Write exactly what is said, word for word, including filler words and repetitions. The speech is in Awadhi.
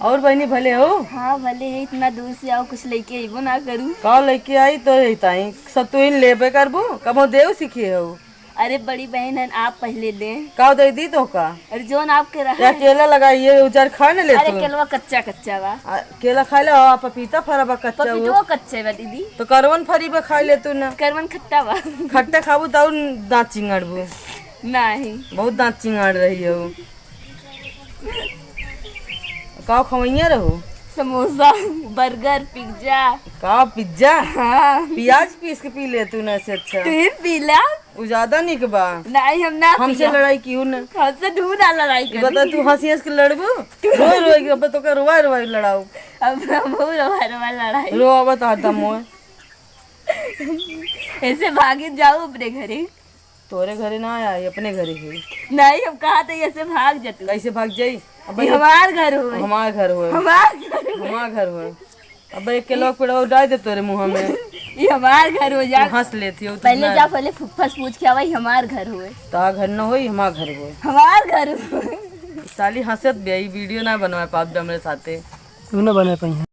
और बहिनी भले हो? हाँ, भले है, इतना दूर से आओ, कुछ लेके अइबो ना करू। का लेके आई तो यही ताई, सब तू ही लेबे करबू, कबो देव सीखे हो। अरे बड़ी बहन है, आप पहले दे। का दे दी तो का? अरे जोन आपके रहा या है। केला लगाइए, उजर खा न ले अरे तू। केलवा कच्चा कच्चा बा। आ, केला खा ले, आ, पपीता फरा बा कच्चा वो। पपीतवा कच्चे बा दीदी। तो करवन फरी बा, खा ले तू ना। करवन खट्टा बा। खट्टा खाबू तो और दांत चिंगाड़बू। नहीं। बहुत दांत चिंगाड़ रही हो। का खवैया रहो? समोसा, बर्गर, पिज्जा। का पिज्जा? हाँ। प्याज पीस के पी ले तू ना, से अच्छा। तू ही पी ला। उ ज्यादा निक बा। नहीं, हम ना हमसे पिया। लड़ाई किहू ना। हमसे तू ना लड़ाई ई करी। बता, तू हंसी हंस के लड़बू? तू रोई रोई के, अब तो का रोवा रोवा लड़ाऊ। अब हम रोवा रोवा लड़ाई। रोवा बता दम मोए। ऐसे भागे जाओ अपने घरे। तोरे घरे ना आई, अपने घरे है। नहीं, हम कहा थे ऐसे भाग जा तू। कैसे भाग जाई? अब ये भाई हमार घर होए। हमार घर होए। हमार घर होए। हमार घर होए। अब एक किलो पेड़वा डाल दे तोरे मुंह में। ये हमार घर हो जा। तू हंस लेती हो, तू पहले ना। जा, पहले फुफ्फा से पूछ के आवा, ये हमार घर होए। ता घर न होई, हमार घर होए। हमार घर होए। साली हंसत बे, ई वीडियो ना बनवा पाब हमरे साथे। तू ना बना पाई।